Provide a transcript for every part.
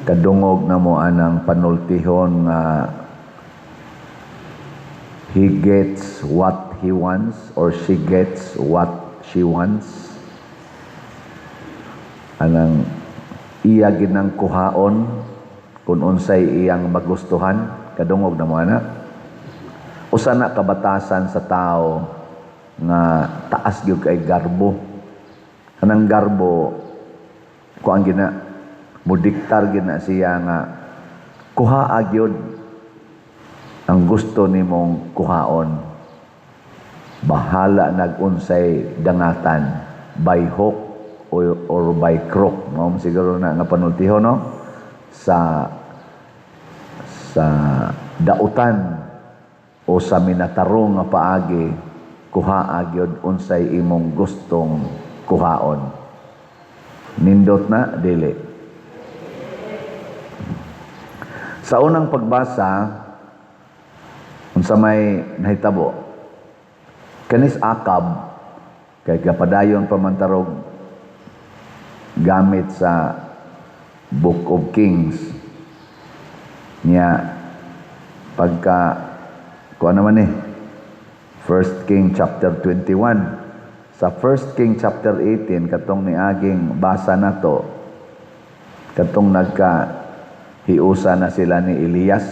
Kadungog na mo anang panultihon nga "He gets what he wants" or "She gets what she wants"? Anang iya ginang kuhaon kung unsay iyang magustuhan. Kadungog na mo ana? Usa na kabatasan sa tao nga taas gyud kay garbo. Kanang garbo kuan gina, mudiktar gina siya nga kuhaa gyud ang gusto nimong kuhaon, bahala nag unsay dangatan, by hook or by crook. Mao siguro na nga panultihon, no? Sa dautan o sa minatarong nga paagi, kuhaa gyud unsay imong gustong kuhaon. Nindot na dili? Sa unang pagbasa, unsa may nahitabo kanis Akab? Kay kapadayon pa man tarog gamit sa Book of Kings niya. Pagka kuha naman eh, 1 King chapter 21. Sa 1 King chapter 18, katong niaging basa nato, katong nagka hiusa na sila ni Elias,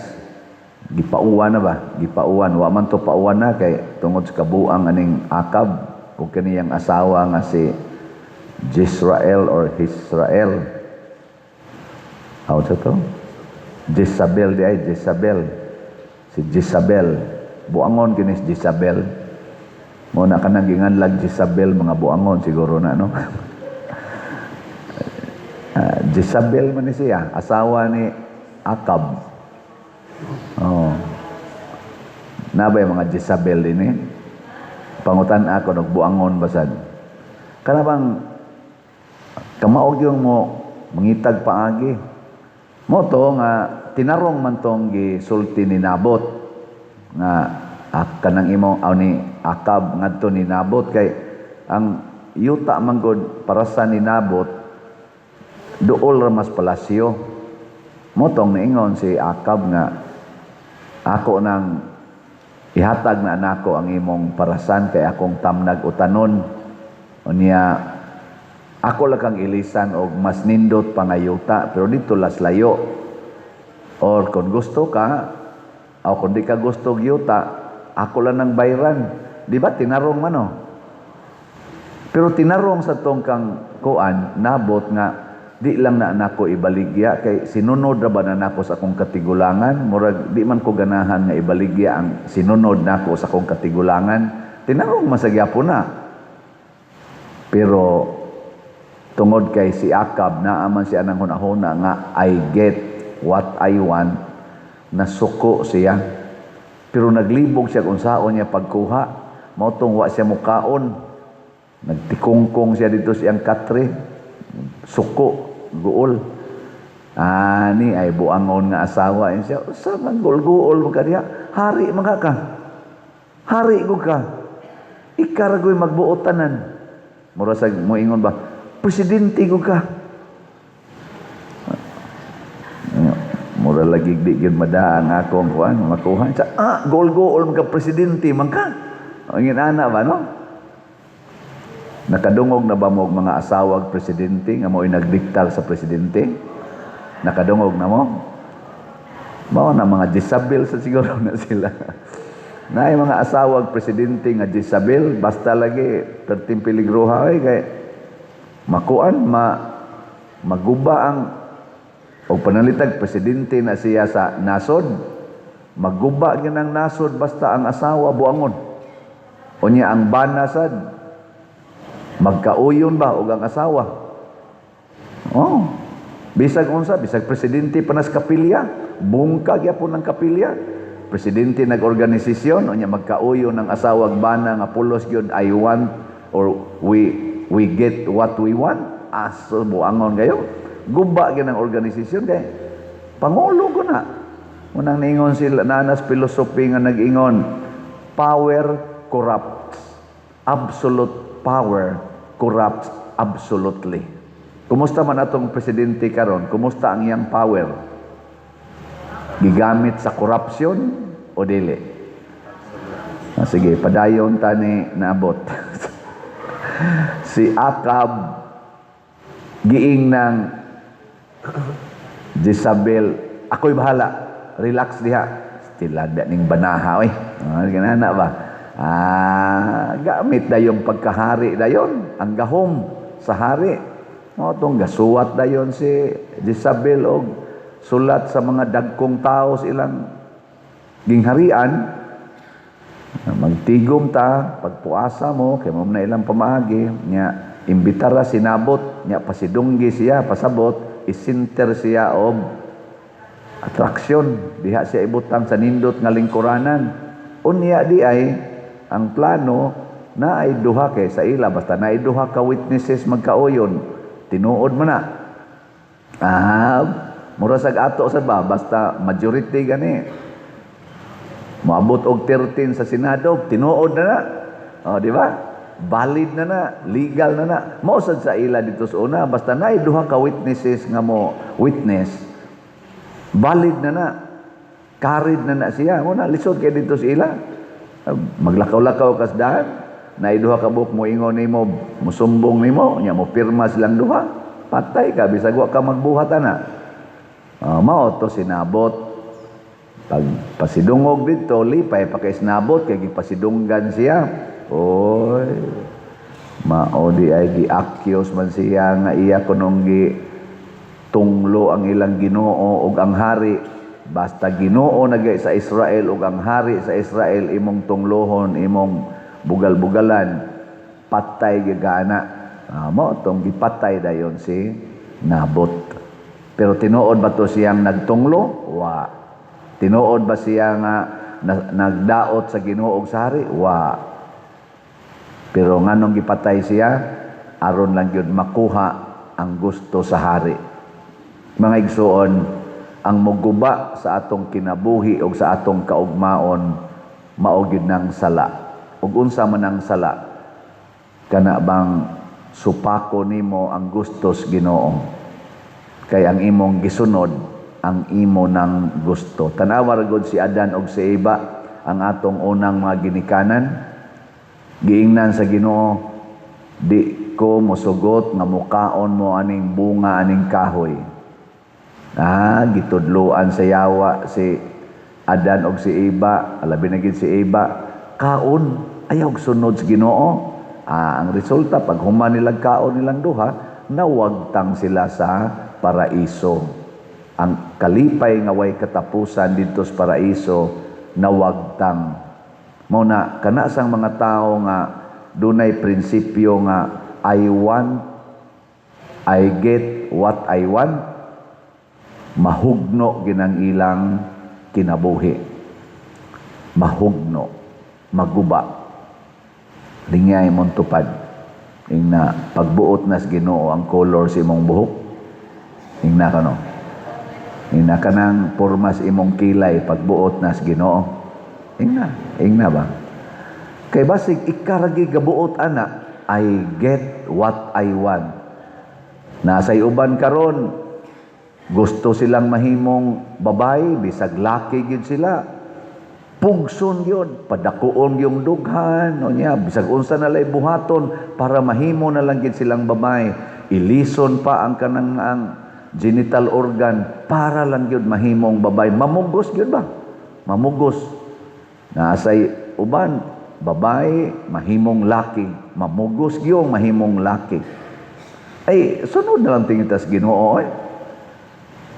gipauwan na ba, gipauwan. Wa man to pauwan na kay tungod sa kabuang aning Akab ug kaniyang asawa nga si Jezrael or Israel. How sa to? Jezabel di ay, Jezabel. Si Jezabel. Buangon kini si Jezabel. Mo na kanang ginganlag Jezabel, mga buangon siguro na, no? Jezabel man ni siya, asawa ni Akab. Oh. Nabay mga Jezabel din eh. Pangutan ako, nagbuangon basad. Kana bang kamaog yung mo mangitag paagi. Mo to nga tinarong man tong gisulti ni Nabot nga kanang imo aw ni Akab ngadto ni Nabot, kay ang yuta manggod para sa ni Nabot duol ra mas palasyo. Mo tong niingon si Akab nga ako nang ihatag na nako ang imong parasan kay akong tamnag utanon. Unya ako lang kang ilisan og mas nindot pa nga yuta, pero dito las layo, or kung gusto ka o kung di ka gusto og yuta, ako lang nang bayran. Di ba tinarong man, no? Pero tinarong sa tong kang kuan Nabot nga di lang na nako ibaligya kay sinunod ra ba na nako sa akong katigulangan. Murag di man ko ganahan nga ibaligya ang sinunod nako sa akong katigulangan. Tinarong man sa gyapon na. Pero tungod kay si Akab naaman siya ng hunahuna nga "I get what I want," nasuko siya. Pero naglibog siya kung saon niya pagkuha. Mao tong wa siya mukaon, nagtikungkong siya dito siyang katre, suko, guol. Ani ay buangon nga asawa siya. Sa man guol man ka diha? Hari man ka. Hari ko ka. Ikaragoy magbuotanan. Mura sa moingon ba, presidente ko ka. Mura lagi di gyud madaang akong kuan makuha. Sa gol-gol man ka, presidente man ka. Ang ana ba, no? Nakadungog na ba mo og mga asawag presidente nga mo'y nagdiktar sa presidente? Nakadungog na mo? Mao na mga Jezabel sa siguro na sila. Naay mga asawag presidente nga Jezabel, basta lagi perting peligroha oy, kay makuan ma maguba ang og panalitag presidente na siya sa nasod, maguba gyud ang nasod basta ang asawa buangon. Unya ang bana sad magkauyon ba og ang asawa. Oh, bisag unsa, bisag presidente pa nas kapilya, bungka gyapon ng kapilya. Presidente nag-organisasyon, unya magkauyon ng asawag bana nga pulos gyud "I want" or We get what we want." Aso, buangon kayo. Guba gyud ang organisasyon kay pangulo ko na. Unang niingon sila nanas philosophy nga nag-ingon, "Power corrupts. Absolute power corrupts absolutely." Kumusta man atong presidente karon? Kumusta ang iyang power? Gigamit sa corruption o dili? Ah, sige, padayon tani naabot. Si Acab, giing ng Jezabel, "Ako'y bahala. Relax diha. Stilan ba ning banaha oy." Ah, ganana ba? Ah, gamit dayong pagkahari dayon, ang gahom sa hari. Mao tong gasuwat dayon si Jezabel og sulat sa mga dagkong tao sa ilang gingharian. Magtigom ta, pagpuasa mo, kay mo na ilang pamaagi, nya imbitara si Nabot, nya pasidunggi siya, pasabot, isinter siya og atraksyon, diha siya ibutang sa nindot nga lingkuranan. Unya di ay ang plano na ay duha, kay sa ila basta na ay duha ka witnesses magkauyon, tinuod mo na. Ah, mura sag ato sa ba, basta majority gani moabot og 13 sa Senado, tinuod na na. Oh, di ba? Valid na na, legal na na. Mao sad sa ila dito sa una, basta naay duha ka witnesses nga mo witness, valid na na. Carried na na siya. Mo na lisod kay dito sa ila. Maglakaw-lakaw kas dahan, naay duha ka buok mo ingon nimo, musumbong nimo, nya mo pirma silang duha. Patay ka bisag wa ka magbuhat ana. Mao to si Nabot. Pag pasidungog dito, lipay pa kay Nabot kay gipasidunggan siya. Oy. Mao di ay gi-accuse man siya nga iya kunong gi tunglo ang ilang Ginoo ug ang hari. Basta Ginoo na sa Israel ug ang hari sa Israel imong tunglohon, imong bugal-bugalan, patay gigana. Ah, mao tong gipatay dayon si Nabot. Pero tinuod ba to siyang nagtunglo? Wa. Tinuod ba siya nga nagdaot sa Ginoo ug sa hari? Wa. Pero nganong gipatay siya? Aron lang gyud makuha ang gusto sa hari. Mga igsuon, ang muguba sa atong kinabuhi o sa atong kaugmaon mao gyud nang sala. Ug unsa man ang sala? Kana bang supako nimo ang gustos Ginoo? Kay ang imong gisunod ang imo nang gusto. Tanawa ra gud si Adan og si Eva, ang atong unang mga ginikanan. Giingnan sa Ginoo, "Di ko mosugot nga mukaon mo aning bunga aning kahoy." Ah, gitudloan sa yawa si Adan og si Eva, labi na gid si Eva, "Kaon, ayaw sunod sa Ginoo." Ah, ang resulta, pag human nilang kaon nilang duha, nawagtang sila sa paraiso. Ang kalipay nga way katapusan didto sa paraiso, nawagtang. Mao na kana sang mga tao nga dunay prinsipyo nga "I want, I get what I want," mahugno ginang ilang kinabuhi. Mahugno, maguba. Lingay mong tupad. Ingna, pagbuot nas Ginoo ang color sa imong buhok. Ingna ka no. Ingna kanang pormas imong kilay, pagbuot nas Ginoo. Ingna, ingna ba? Kay basig ikaragi gabuot ana, "I get what I want." Nasay uban karon, gusto silang mahimong babae bisag laki gyud sila. Pugson gyud, padakuon yung dughan, o niya, bisag unsa na lay buhaton para mahimo na lang gyud silang babae. Ilison pa ang kanang ang genital organ para lang gyud mahimong babae. Mamugos gyud ba? Mamugos. Naasay uban, babae, mahimong laki. Mamugos gyud mahimong laki. Ay, sunod na lang tingitas Ginoo ay.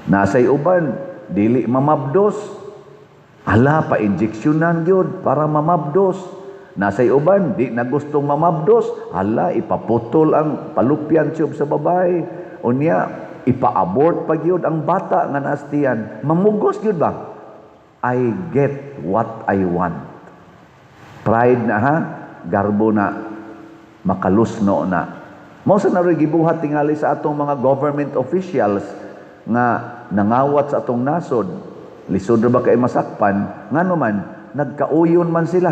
Nasay uban, dili mamabdos. Ala, pa-injeksyonan gyud para mamabdos. Nasay uban, di na gustong mamabdos. Ala, ipaputol ang fallopian tube sa babae. Unya, ipa-abort pa gyud ang bata nga naastiyan. Mamugos gyud ba? "I get what I want." Pride na ha, garbo na, makalusno na. Mao sa naroy gibuhat tingali sa atong mga government officials nga nangawat sa atong nasod. Lisod ra ba kay masakpan? Ngano man, nagkauyon man sila.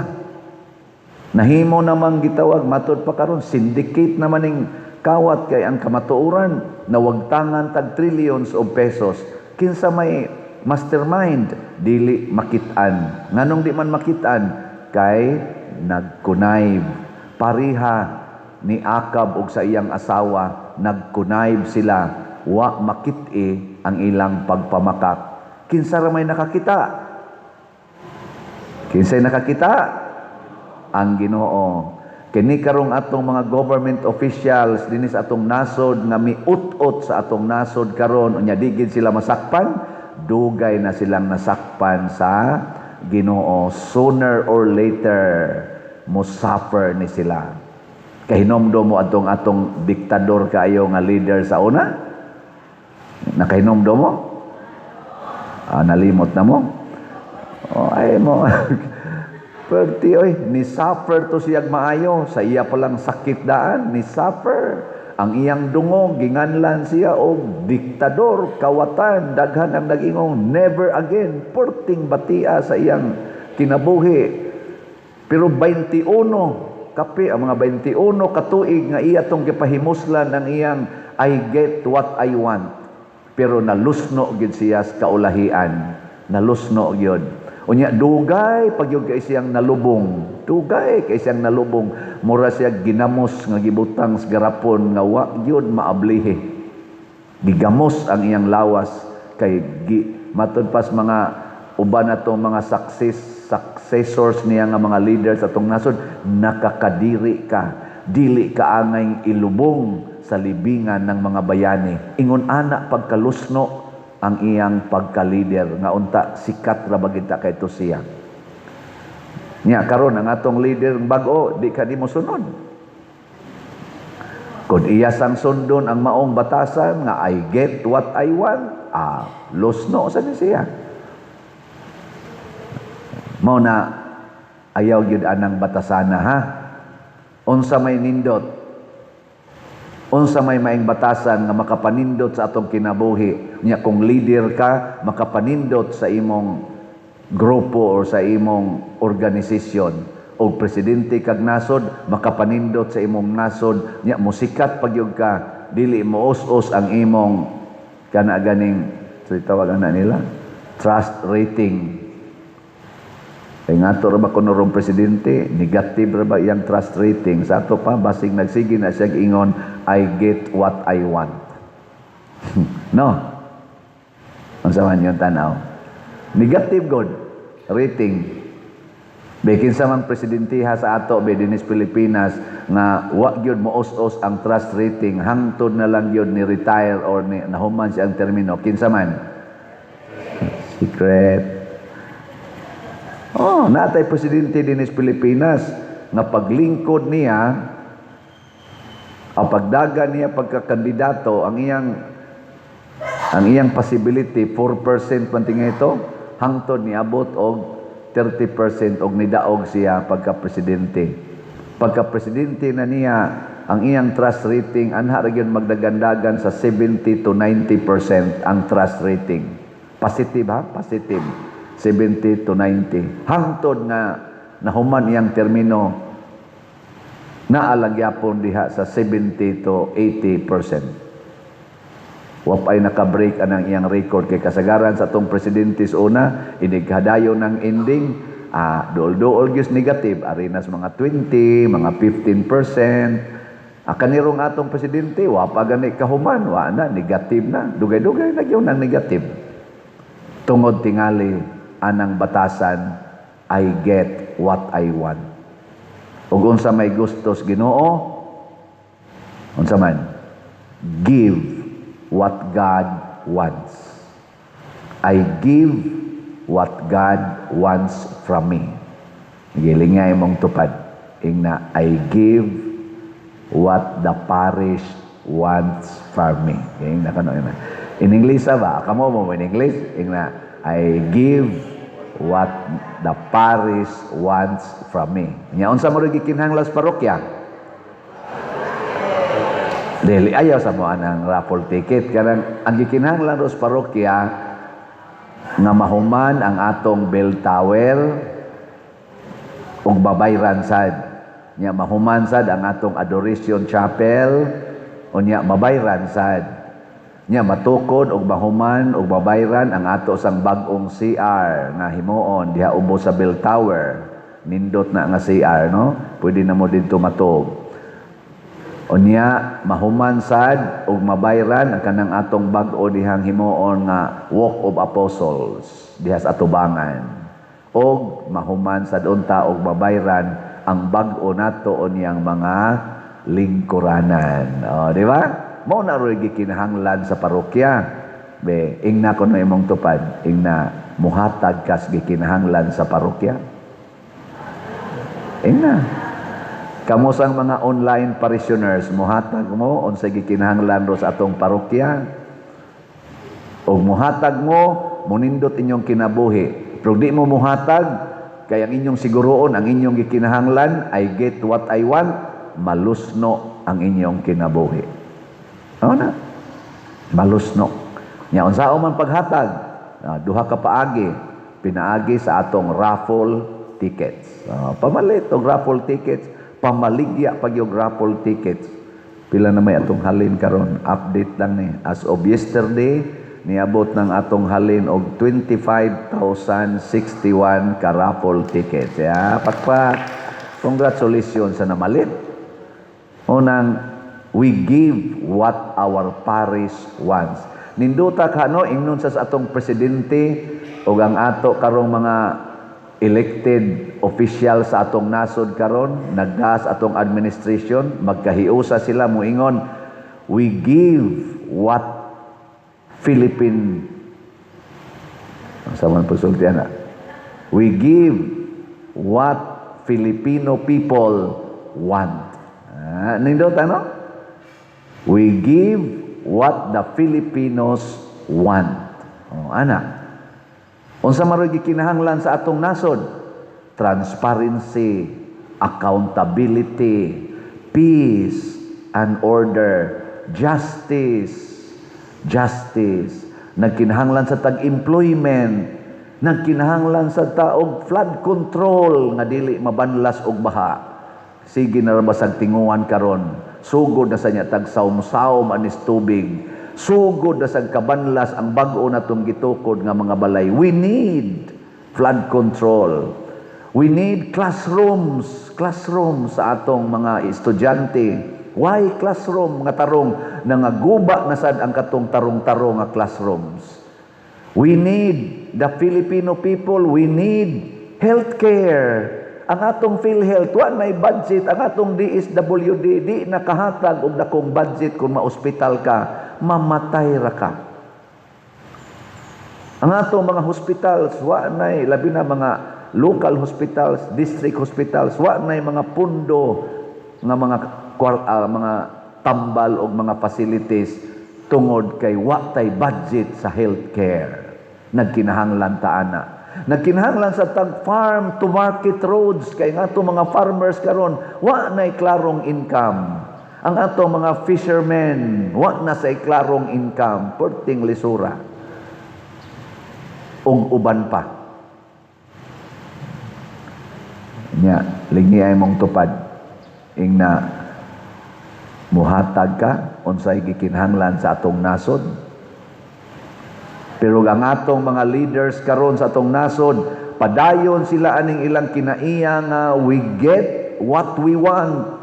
Nahimo namang gitawag matod pa karon syndicate naman ning Kawat kay ang kamatuoran, nawagtangan tag trillions of pesos. Kinsa may mastermind, dili makit-an. Nganong di man makit-an? Kay nag-connive. Pareha ni Akab og sa iyang asawa, nag-connive sila, wa makit-i ang ilang pagpamakak. Kinsa ra may nakakita? Kinsay nakakita? Ang Ginoo. Kini karong atong mga government officials dinhi sa atong nasod nga miut-ot sa atong nasod karon, unya di gid sila masakpan, dugay na silang nasakpan sa Ginoo. Sooner or later, mo suffer ni sila. Kahinomdom mo atong atong diktador kaayo nga leader sa una? Nakahinomdom mo? Ah, nalimot na mo? Oh, ay mo. Perti oy, ni suffer to siyag maayo sa iya palang sakit daan, ni suffer. Ang iyang dungog, ginganlan siya og diktador, kawatan, daghan ang nag-ingong never again, perting batia sa iyang kinabuhi. Pero 21 kape ang mga 21 katuig nga iya tong gipahimuslan ang iyang "I get what I want." Pero nalusno gid siya sa kaulahian. Nalusno gyud. Unya dugay pagyud kay siyang nalubong. Dugay kay siyang nalubong. Mura siya ginamos nga gibutang sa garapon nga wa gyud maablihi. Gigamos ang iyang lawas kay gi, matud pas mga uban atong mga successors niya nga mga leaders atong nasod, nakakadiri ka, dili ka angay ilubong sa libingan ng mga bayani. Ingon ana pagkalusno ang iyang pagka-leader nga unta sikat ra bagita kay to siya. Nya karon ang atong leader bag-o, di ka nimo sunod. Kung iya sang sundon ang maong batasan nga "I get what I want," ah, lusno sa ni siya. Mao na ayaw gyud anang batasana, ha. Unsa may nindot? Unsa may maing batasan nga makapanindot sa atong kinabuhi? Nya kung leader ka, makapanindot sa imong grupo or sa imong organisasyon, o presidente kag nasod, makapanindot sa imong nasod, nya musikat pagyud ka, dili mo us-us ang imong kana ganing, so tawag na nila, trust rating. Kay nga ra ba kuno rong presidente, negative ra ba iyang trust rating? Sa ato pa, basig nagsige na siya ingon, "I get what I want." No? Unsa man yung tanaw? Negative god rating. Bikin sa mang presidente ha sa ato be dinis Pilipinas nga wa gyud mo os ang trust rating hangtod na lang gyud ni retire or ni nahuman siya ang termino? Kinsa man? Secret. Oh, natay presidente dinis Pilipinas nga paglingkod niya, ang pagdaga niya pagkakandidato, ang iyang possibility 4% man tinga ito, hangtod niabot og 30% og nidaog siya pagka presidente. Pagka presidente na niya, ang iyang trust rating anha ra gyud magdagandagan sa 70 to 90% ang trust rating. Positive ha, positive. 70 to 90. Hangtod nga nahuman iyang termino, naa lang gyapon diha sa 70 to 80%. Wa pa'y naka-break anang iyang record kay kasagaran sa atong presidente sa una, inighadayon ng ending, ah, duol-duol gyud negative, arinas mga 20, mga 15%. Ah, kanirong atong presidente, wa pa gani kahuman, wa na, negative na. Dugay-dugay na gyud ang negative. Tungod tingali anang batasan, "I get what I want." Ug unsa may gustos Ginoo? Unsa man? Give what God wants. I give what God wants from me. Giling nga imong tupad. Ingna, "I give what the parish wants from me." Ingna kano ina. In English ba? Kamo mo in English? Ingna, "I give what the parish wants from me." Nya unsa mo rin gikinahanglan sa parokya? Dili, ayaw sa mo anang raffle ticket. Kanang ang gikinahanglan ro sa parokya nga mahuman ang atong bell tower ug babayran sad. Nya mahuman sad ang atong adoration chapel. Unya mabayran sad. Nya matukod og mahuman og mabayran ang ato sang bag-ong CR nga himuon diha ubos sa Bell Tower. Nindot na nga CR, no? Pwede na mo didto matug. Unya mahuman sad og mabayran ang kanang atong bag-o dihang himuon nga Walk of Apostles diha sa atubangan. Og mahuman sad unta og mabayran ang bag-o nato unyang mga lingkuranan. O, di ba? Mao na ro'y gikinahanglan sa parokya. Be, ingna ko na imong tupad, ingna muhatag kas gikinahanglan sa parokya. Ingna. Kamo sang mga online parishioners, muhatag mo unsay gikinahanglan ro sa atong parokya. O muhatag mo, munindot inyong kinabuhi. Pero di mo muhatag, kay ang inyong siguroon, ang inyong gikinahanglan, "I get what I want," malusno ang inyong kinabuhi. Ano na? Malusno. Nya unsaon man paghatag? Ah, duha ka paagi. Pinaagi sa atong raffle tickets. Pamalit og raffle tickets, pamaligya pag yung raffle tickets. Pila na may atong halin karon? Update lang ni. As of yesterday, niabot ng atong halin og 25,061 ka raffle tickets. Ya, pakpak. Congratulations sa namalit. Unang, we give what our parish wants. Ninduta ka, no, ingnon sa atong presidente o ang ato karong mga elected official sa atong nasod karon, nagdas atong administration, magkahiusa sila moingon, "We give what Philippine," sa man pagsulti ana, "We give what Filipino people want." Ah, nindot ano? "We give what the Filipinos want." Oh, ana. Unsa man ro'y gikinahanglan sa atong nasod? Transparency, accountability, peace and order, justice, justice. Nagkinahanglan sa tag-employment, nagkinahanglan sa taog flood control nga dili mabanlas og baha. Sige na ra basag tinguan karon. Sugod na sa niya tag saum-saum anis tubig. Sugod na sa kabanlas ang bag-o natong gitukod nga mga balay. We need flood control. We need classrooms, classrooms sa atong mga estudyante. Why classroom nga tarong? Nangaguba na sad ang katong tarong-tarong nga classrooms. We need the Filipino people, we need healthcare. Ang atong PhilHealth, wa may budget. Ang atong DSWD, di nakahatag og dakong budget. Kung maospital ka, mamatay ra ka. Ang atong mga hospitals, wa nay, labi na mga local hospitals, district hospitals, wa nay mga pundo nga mga mga tambal og mga facilities tungod kay wa tay budget sa healthcare. Nagkinahanglan ta ana. Nagkinahanglan sa tag farm to market roads kay nga ato mga farmers karon wa nay klarong income. Ang ato mga fishermen wa na say klarong income, perting lisura. Ug uban pa. Nya, lingi ay mong tupad. Ingna muhatag ka unsay gikinahanglan sa atong nasod. Pero ang atong mga leaders karon sa atong nasod, padayon sila aning ilang kinaiya nga "We get what we want."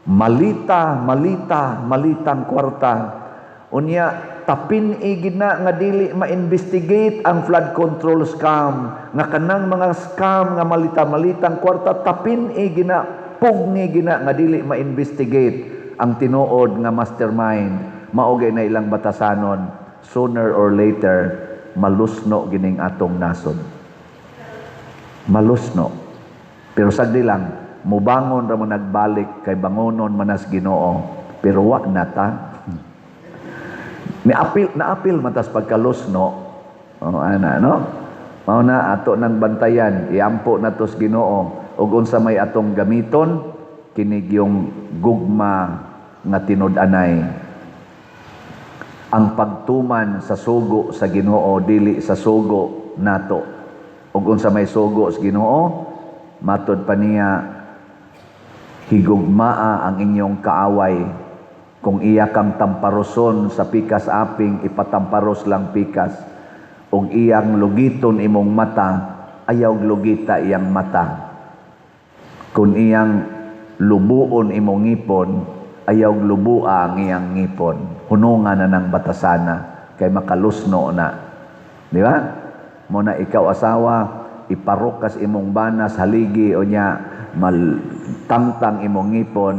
Malita, malita, malitang kwarta. Unya, tapin igid na nga dili ma-investigate ang flood control scam. Nga kanang mga scam nga malita-malitang kwarta, tapin igid na, pugni gina nga dili ma-investigate ang tinuod nga mastermind. Mao gay na ilang batasanon. Sooner or later, malusno gining atong nasod. Malusno. Pero sagdi lang, mubangon ra mo nagbalik kay bangonon manas Ginoo. Pero wa na ta. Ni apil na apil matas pagkalusno. Oh, ana no? Mao na ato nang bantayan, iampo na tos Ginoo ug unsa may atong gamiton kinig yung gugma nga tinud-anay. Ang pagtuman sa sugo sa Ginoo, dili sa sugo nato. Ug unsa may sugo sa Ginoo? Matod pa niya, higugmaa ang inyong kaaway. Kung iya kang tamparoson sa pikas aping, ipatamparos lang pikas. Ug iyang lugiton imong mata, ayaw lugita iyang mata. Kung iyang lubuon imong ngipon, ayaw lubua ang iyang ngipon. Hunungan na ng batasana kay makalusno na. Di ba? Mo na ikaw asawa, iparukas imong banas haligi o nya maltangtang imong ngipon,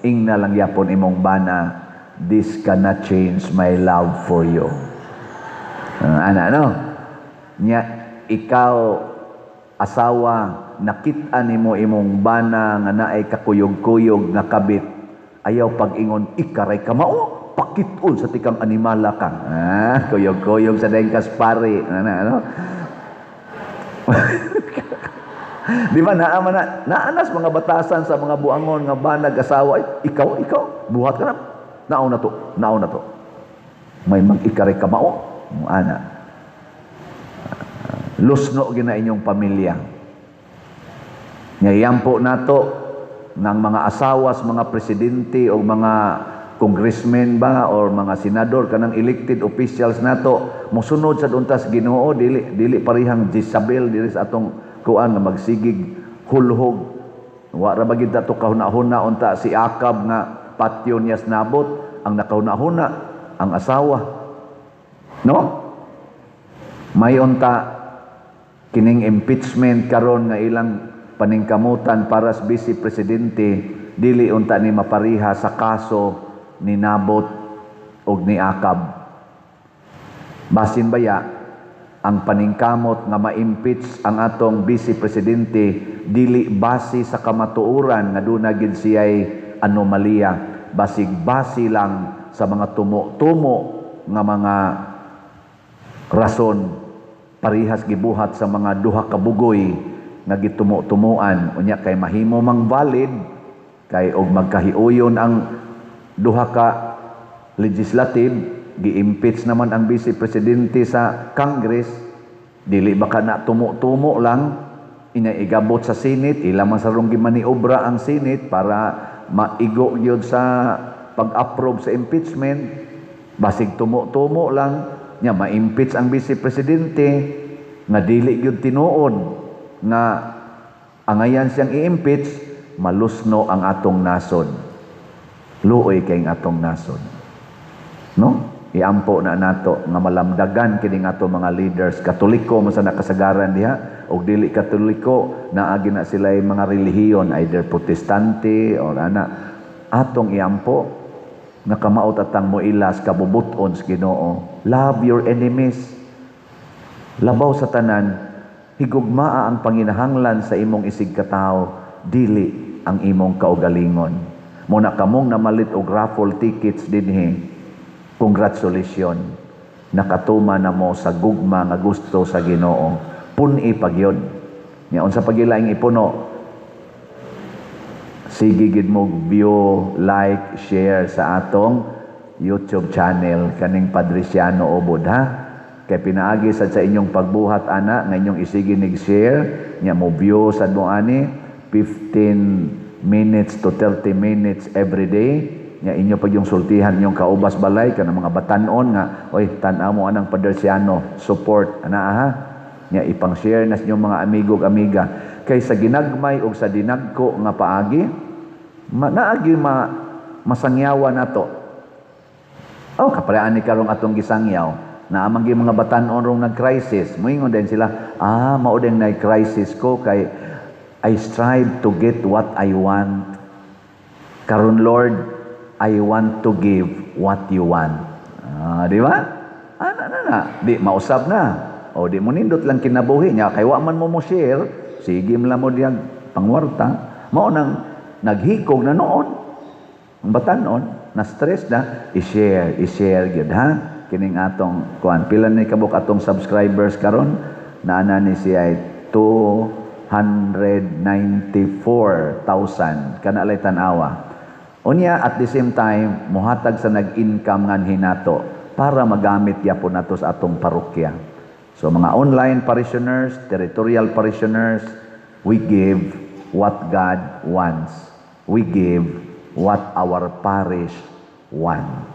ingna lang yapon imong bana, "This cannot change my love for you." Ana no? Nya ikaw asawa, nakit-an nimo imong bana nga naay kakuyog-kuyog nga kabit, ayaw pag-ingon, "Ikaray ka mao, pakit-on sa tikang animala ka." Ah, kuyog-kuyog sa dayeng kaspari. Ana ano? Di ba naa man na naanas mga batasan sa mga buangon nga banag asawa, "Ay, ikaw, ikaw, buhat ka na. Nao na to, nao na to. May mag-ikaray ka mao." Ana. Lusno gina inyong pamilya. Ngayampo nato ng mga asawas, mga presidente o mga congressmen ba or mga senador, kanang elected officials nato, mosunod sa untas Ginoo, dili dili parihang Jezabel diri sa atong kuan nga magsigig hulhog. Wa ra ba gid to kahuna-huna unta si Akab nga patyon niya sa Nabot? Ang nakahuna-huna ang asawa, no? May unta kining impeachment karon nga ilang paningkamutan para sa vice presidente, dili unta ni mapariha sa kaso ni Nabot og ni Akab. Basin baya ang paningkamot nga ma-impeach ang atong vice presidente dili base sa kamatuoran nga duna gid siya'y anomalya, basig base lang sa mga tumo-tumo nga mga rason, parihas gibuhat sa mga duha ka bugoy nga gitumo-tumuan. Unya kay mahimo mang valid kay og magkahiuyon ang duha ka legislative, gi-impeach naman ang vice presidente sa Congress. Dili ba ka na tumo-tumo lang? Ina igabot sa Senate, ila man sarong gimaniobra ang Senate para maigo gyud sa pag-approve sa impeachment. Basig tumo-tumo lang nya ma-impeach ang vice presidente nga dili gyud tinuod nga angayan siyang i-impeach. Malusno ang atong nasod. Luoy kay atong nasod, no? Iampo na nato nga malamdagan kini ato mga leaders. Katoliko man sa nakasagaran diha og dili Katoliko, naagi na sila mga relihiyon, either Protestante or ana. Atong iampo nga kamaot atang moilas kabubuton sa Ginoo. Love your enemies. Labaw sa tanan, higugmaa ang panginahanglan sa imong isig katawo, dili ang imong kaugalingon. Muna kamong namalit og raffle tickets dinhi, congratulations, nakatuma na mo sa gugma nga gusto sa Ginoo. Pun-i pagyon nya. Unsa pagilaing ipuno? Sige gid mo view, like, share sa atong YouTube channel kaning Padriciano Ubod, ha, kay pinaagi sad sa inyong pagbuhat ana nga inyong isige nig share nya mo view sad mo ani 15 minutes to 30 minutes every day nya inyo pag yung sultihan inyong kaubas balay, kanang mga batanon nga, "Oy, tan-aw mo anang Padriciano, support ana ha." Nya ipang-share na sa inyong mga amigo ug amiga, kay sa ginagmay ug sa dinagko nga paagi ma, naagi ma, masangyawan nato. Oh, kaparean ni karong atong gisangyaw na amang mga batan-on rong nag-crisis, moingon din sila, "Ah, mao din nag-crisis ko kay I strive to get what I want. Karon, Lord, I want to give what you want." Ah, di ba? Ana na na. Di mausab na. O di mo nindot lang kinabuhi niya kay wa man mo mo share, sige mo lang mo diyang pangwarta. Mao nang naghikog na noon. Ang batanon, na stress na, i-share, i-share gyud ha. Kining atong kuan, pila ni kabuk atong subscribers karon? Naana ni siya ay 294,000 kana lay tan-awa. Unya at the same time mohatag sa nag-income nganhi nato para magamit yapon nato sa atong parokya. So mga online parishioners, territorial parishioners, we give what God wants. We give what our parish wants. 1.